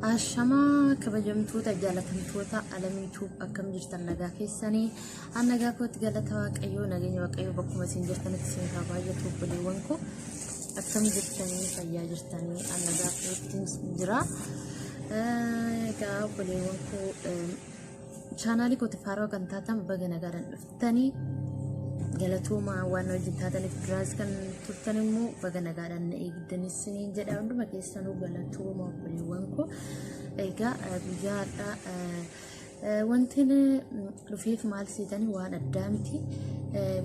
Ashamaa kabajamtoota jaalatamtoota Alamii Tuub, akkam jirtan? Nagaa keessanii? An nagaa kootti, galata Waaqayyoo. Nageenya Waaqayyoo bakkuma isin jirtanitti isin haa baay'atu. Obboleewwan koo, akkam jirtanii? Fayyaa jirtanii? An nagaa kootti jira. Egaa obboleewwan koo, chaanaalii kooti faaraa kan taatan baga nagaadhaan dhuftanii, galatoomaa. Waan wajjin taataniif, duraas kan turtan immoo baga nagaadhaan na eegdanis isiniin jedha. Hunduma keessanuu galatooma, obboleewwan koo. Egaa guyyaa har'aa wanti dhufeef maal seetanii? Waan addaa miti,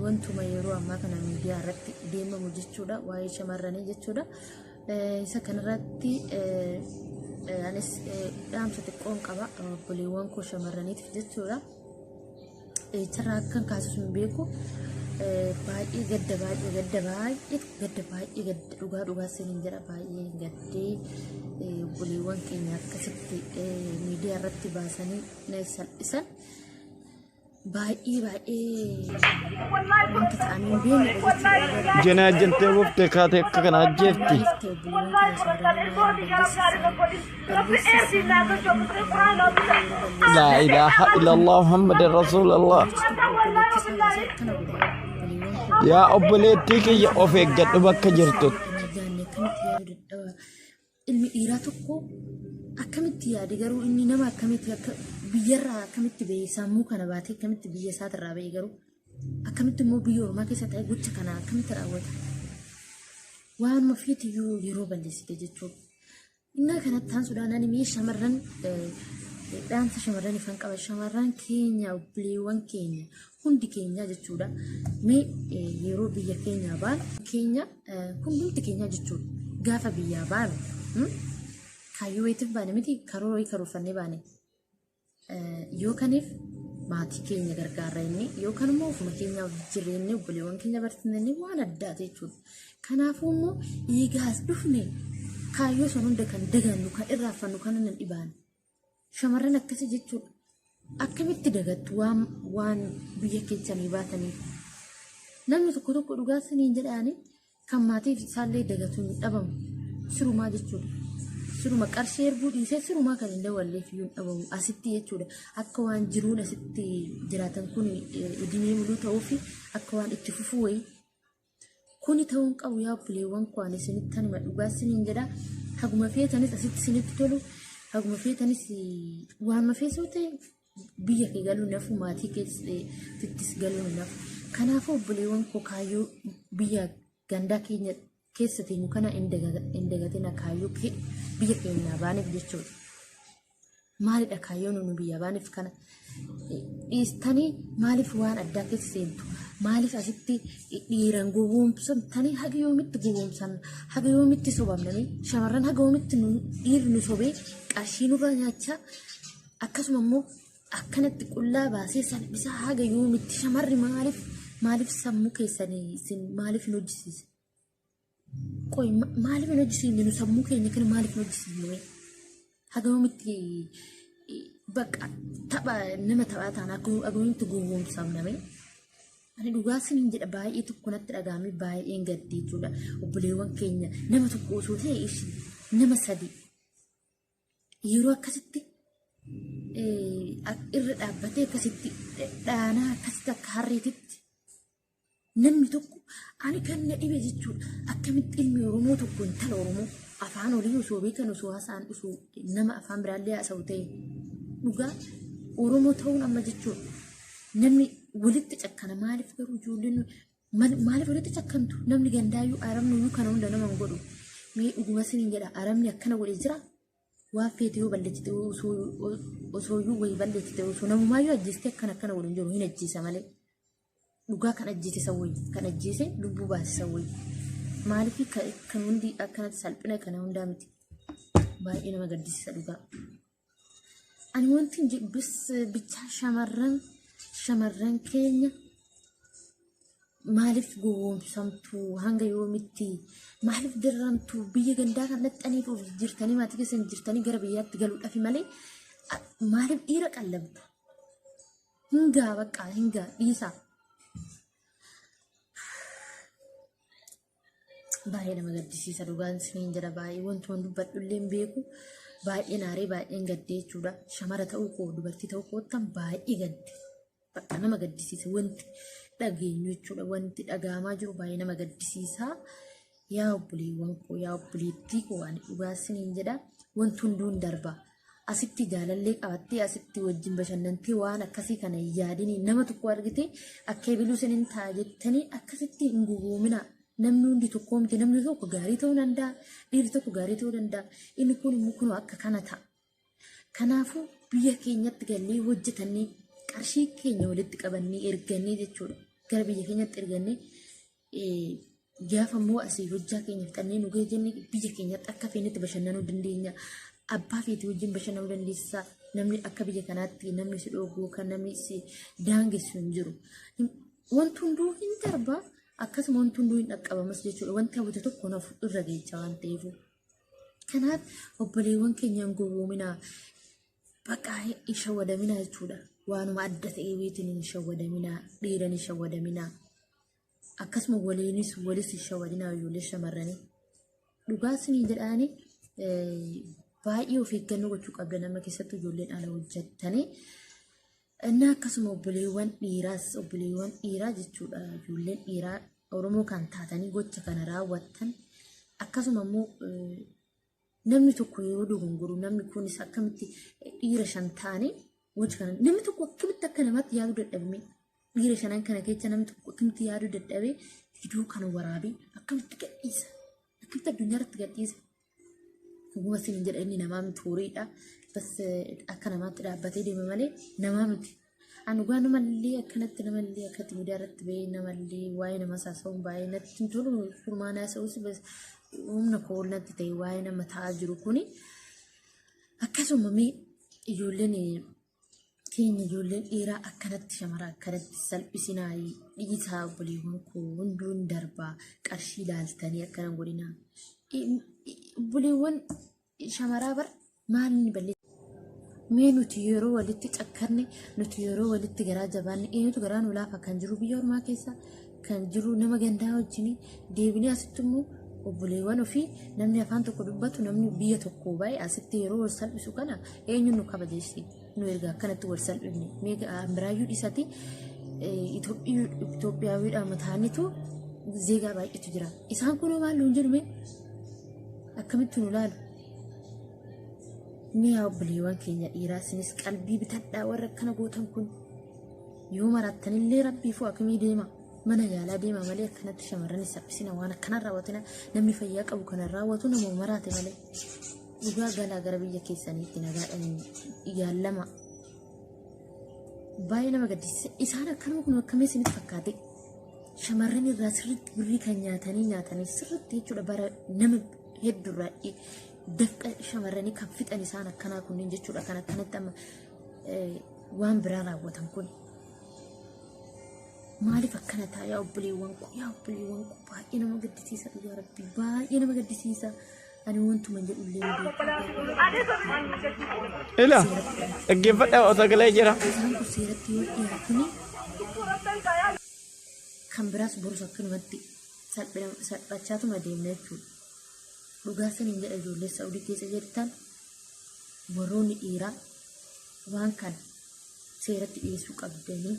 wantuma yeroo ammaa kana miidiyaa irratti deemamu jechuudha, waa'ee shamarranii jechuudha. Isa kanarratti anis dhaamsa xiqqoon qaba obboleewwan koo shamarraniitiif jechuudha. Echarraa akkan kaasisu hin beeku. Baay'ee gadda, baay'ee gadda, baay'ee gadda, baay'ee gadda. Dhugaa dhugaa isiniin jedha, baay'ee gaddee. Obboleewwan keenya akkasitti miidiyaa irratti baasanii salphisan, baay'ee baay'ee wanta ta'anii hin beekne jechuudha. Jenaa ajjantee buuftee kaatee akka kana ajjeefti. Maaliif ta'e obboleewwan keenya shamarranii maal balleessan? Laa ilaaha illallah Muhammadan Rasuulallah. Yaa obboleettii kiyya, of eeggadhu bakka jirtutti. Ilmi dhiiraa tokko akkamitti yaade garuu? Inni nama akkamitti akka biyyarraa akkamitti bahee sammuu kana baatee, akkamitti biyya isaatirraa bahee garuu, akkamitti immoo biyya ormaa keessa ta'e gocha kana akkamitti raawwata? Waanuma feetiyyuu yeroo balleessite jechuudha. Innaa kanatti taansuudhaan ani mee shamarran dhaamsa shamarran ifan qaba. Shamarran keenya, obboleewwan keenya, hundi keenya jechuudha. Mee yeroo biyya keenyaa baanu, keenya hundumti keenya jechuudha. Gaafa biyyaa baanu kaayyoo wayiitiif baane miti, karoora wayii karoorfannee baane. Yookaniif maatii keenya gargaarra inni, yookaan immoo ofuma keenyaaf jireenye, obboleewwan keenya barsiisne, waan addaati jechuudha. Kanaafuu immoo eegaas dhufne kaayyoo san hunda kan dagannu, kan irraanfannu kan nan dhibaan. Shamarran akkasii jechuudha. Akkamitti dagattu waan biyya keessanii baataniif? Namni tokko tokko dhugaa siniin jedhaani kan maatiif isaallee dagatu hin dhabamu. Sirumaa jechuudha. Siruma qarshii erguu dhiisee sirumaa kan hin dawalleef iyyuu hin dhabamu asitti jechuudha. Akka waan jiruun asitti jiraatan kun idimee muluu ta'uu fi akka waan itti fufuu wayii. Kuni ta'uu hin qabu, yaa obboleewwan koo, ani isinitti anima dhugaa isiniin jedha. Haguma feetanis asitti isinitti tolu, haguma feetanis waanuma feesoo ta'e, biyya kee galuu nafu, maatii keettis galuu nafu. Kanaafuu obboleewwan koo, kaayyoo biyya gandaa keenya keessa teenyu kana hin dagatina, kaayyoo biyya keenyaa baaneef jechuudha. Maalidha kaayyoon nu biyya baaneef? Kana dhiistanii maaliif waan addaa keessa seentu? Maaliif asitti dhiiran gowwoomsamtanii? Haga yoomitti gowwoomsan? Haga yoomitti sobamnanii? Shamarran, haga yoomitti dhiirri nu sobee qarshii nurraa nyaachaa, akkasuma immoo akkanatti qullaa baasee salphisaa haga yoomitti? Shamarri maaliif sammuu keessanii isin maaliif hin hojjisiise? Qoy, maaliif hin hojjisiifne? Nu sammuu keenya kana maaliif hin hojjisiifne? Haga yoomitti bakka tapha nama taphaa ta'an akka haga yoomitti gowwoomsamname? Ani dhugaa sinin jedha, baay'ee tokko natti dhaga'ame, baay'een gaddi jechuudha. Obboleewwan keenya, nama tokko osoo ta'e ishii, nama sadi yeroo akkasitti irra dhaabbatee akkasitti dhaanaa, akkasitti akka harreetitti namni tokko. Ani kan na dhibe jechuudha, akkamitti ilmi Oromoo tokko intala Oromoo afaan olii osoo beekan, osoo haasa'an, osoo nama afaan biraallee haasa'u ta'e, dhugaa Oromoo ta'uun amma jechuudha namni walitti cakkana. Maaliif garuu ijoolleen maaliif walitti cakkantu? Namni gandaayyuu, arabni iyyuu kana hunda nama hin godhu. Mee dhuguma siniin jedha, arabni akkana godhe jira? Waan feete yoo balleessite, osoo iyyuu wayii balleessite, osoo namumaayyuu ajjeeste, akkana akkana godhu hin jiru, hin ajjeesa malee. Dhugaa kan ajjeese isa wayii, kan ajjeese lubbuu baase isa wayii. Maaliif kan hundi akkanatti salphina kana hundaa miti? Baay'ee nama gaddisiisa dhugaa. Ani wanti hin jedhu bis bichaa, shamarran keenya maaliif gowwoomsamtu? Hanga yoomitti maaliif dirramtu? Biyya gandaa kan dhaxxaniif of jirtanii, maatii keessan jirtanii gara biyyaatti galuudhaaf malee maaliif dhiira qallabdu? Hingaa bakka hingaa dhiisaa. Baay'ee nama gaddisiisa, dhugaan isiniin jedha. Baay'ee wanti waan dubbadhu illee hin beeku. Baay'een aaree baay'een gaddee jechuudha. Shamara ta'uu koo dubartii ta'uu koottan baay'ee gadde. Bakka nama gaddisiisa wanti dhageenyu jechuudha. Wanti dhaga'amaa jiru baay'ee nama gaddisiisa. Yaa obboleewwan koo yaa obboleettii koo ani dhugaa isiniin jedha wanti hunduu hin darba. Asitti jaalallee qabattee asitti wajjin bashannantee waan akkasii kana hin yaadinii nama tokko argite akka ebiluu isinin ta'a jettanii akkasitti hin gowwoomina. Namni hundi tokko miti namni tokko gaarii ta'uu danda'a dhiirri tokko gaarii ta'uu danda'a inni kun immoo kunoo akka kana ta'a. Kanaafuu biyya keenyatti gallee hojjetannee qarshii keenya walitti qabannee ergannee jechuudha. Gara biyya keenyatti ergannee gaafa immoo asii hojjaa keenya fixannee nu gahee jenne biyya keenyatti akka feenetti bashannanuu dandeenya. Abbaa feetii wajjin bashannanuu dandeessa. Namni akka biyya kanaatti namni si dhoogu kan namni si daangessu hin jiru. Wanti hunduu hin darba akkasuma wanti hunduu hin dhaqqabamas jechuudha. Wanti hawwite tokko nafu irra geecha waan ta'eef. Kanaaf obboleewwan keenya hin gowwoominaa. Bakka hin shawwadaminaa jechuudha. Waanuma adda ta'ee weetiin hin shawwadaminaa. Dhiiran hin shawwadaminaa. Akkasuma waliinis walis hin shawwadinaa ijoollee shamarranii. Dhugaa isinii jedhaanii baay'ee of eeggannoo gochuu qabda nama keessattuu ijoolleen ala hojjettanii. Innaa akkasuma obboleewwan dhiiraas obboleewwan dhiiraa jechuudha ijoolleen dhiiraa Oromoo kan taatanii gocha kana raawwattan akkasuma immoo namni tokko yeroo dogongoru namni kunis akkamitti dhiira shan ta'anii gocha kana namni tokko akkamitti akka namaatti yaaduu dadhabame dhiira shanan kana keessa namni tokko akkamitti yaaduu dadhabee viidiyoo kana waraabee akkamitti gadhiisa akkamitti addunyaa irratti gadhiisa Dhuguma isin jedha inni namaa miti horiidha. Bas akka namaatti dhaabbatee deema malee namaa miti. Ani dhugaa namallee akkanatti namallee akkatti miidiyaa irratti bahee namallee waa'ee nama saasa'uun baay'ee natti hin tolu furmaana haasa'uus bas humna koo ol natti ta'e waa'ee nama ta'aa jiru kuni. Akkasuma mee ijoolleen keenya ijoolleen dhiiraa akkanatti shamara akkanatti salphisinaa dhiisaa obboleewwan koo hunduu hin darbaa qarshii ilaaltanii akkana hin godhinaa. Obboleewwan shamaraa bar maal inni balleessa? Mee nuti yeroo walitti cakkanne nuti yeroo walitti garaa jabaanne eenyutu garaa nu laafa kan jiru biyya ormaa keessa kan jiru nama gandaa wajjin deebinee asitti immoo obboleewwan ofii namni afaan tokko dubbatu namni biyya tokko baay'ee asitti yeroo wal salphisu kana eenyuun nu kabajeessi nu erga akkanatti wal salphifne mee biraayyuu dhiisati Itoophiyaawwiidhaan mataanitu zeegaa baay'eetu jira isaan kunoo maal nuun jedhu mee akkamitti nu laalu mee yaa obboleewwan keenya dhiiraa isinis qalbii bitadhaa warra akkana gootan kun Yoo maraattanillee rabbiifuu akimii deema mana yaalaa deema malee akkanatti shamarran hin salphisina waan akkanaa raawwatina namni fayyaa qabu kana raawwatu nama maraate malee dhugaa galaa gara biyya keessaniitti nagaadhaan yaallama. Baay'ee nama gaddisiisa isaan akkanuma kun akkamii isinitti fakkaate shamarran irraa sirriitti birrii kan nyaatanii nyaatanii sirriitti jechuudha bara nama hedduurraa dafqa shamarranii kan fixan isaan akkanaa kunneen jechuudha kan akkanatti amma waan biraa raawwatan kun maaliif akkana ta'a yaa obboleewwan koo yaa obboleewwan koo baay'ee nama gaddisiisa dhugaa rabbii baay'ee nama gaddisiisa ani wantuma jedhu illee hin beeku. Ila dhaggeeffadhaa sagalee jira. Isaan kun seeratti yoo dhiyaatani kan biraas borus akkanumatti salphachaatuma deemna jechuudha. Dhugaa saniin jedha ijoollee Saa'udii keessa jirtan warroonni dhiiraa waan kana seeratti dhiyeessuu qabdanii.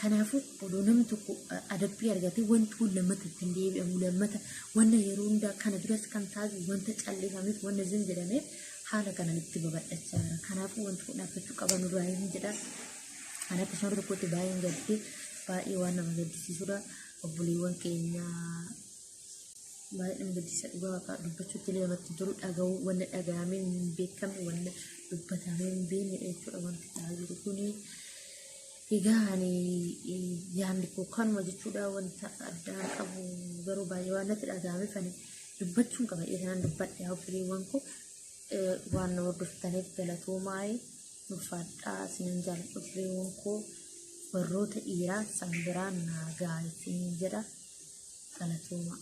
Kanaafuu odoo namni tokko adabbii argatee wanti kun lammata itti hin deebi'amu lammata wanna yeroo hundaa kana duras kan taasisu wanta callifameef wanna zim jedhameef haala kanaan itti babal'achaa jira. Kanaafuu wanti kun dhaabbachuu qaba nurraa hin jedha. Ani akka shamara tokkotti baay'een gaddee baay'ee waan nama gaddisiisudha. Obboleewwan keenya Baay'ee nama gaddisiisa dhugaa waaqaa dubbachuutti illee namatti hin tolu dhaga'uu wanna dhaga'amee hin beekamne wanna dubbatamee hin beeknedha jechuudha wanti ta'aa jiru kuni. Egaa ani yaadni koo kanuma jechuudha wanta addaan qabu garuu baay'ee waan natti dhaga'ameef ani dubbachuun qaba jedhee kanan dubbadhe obboleewwan koo waan na hordoftaniif galatoomaa ulfaadhaa isinan jaalladha obboleewwan koo warroota dhiiraa san biraan naa ga'a isiniin jedha galatoomaa.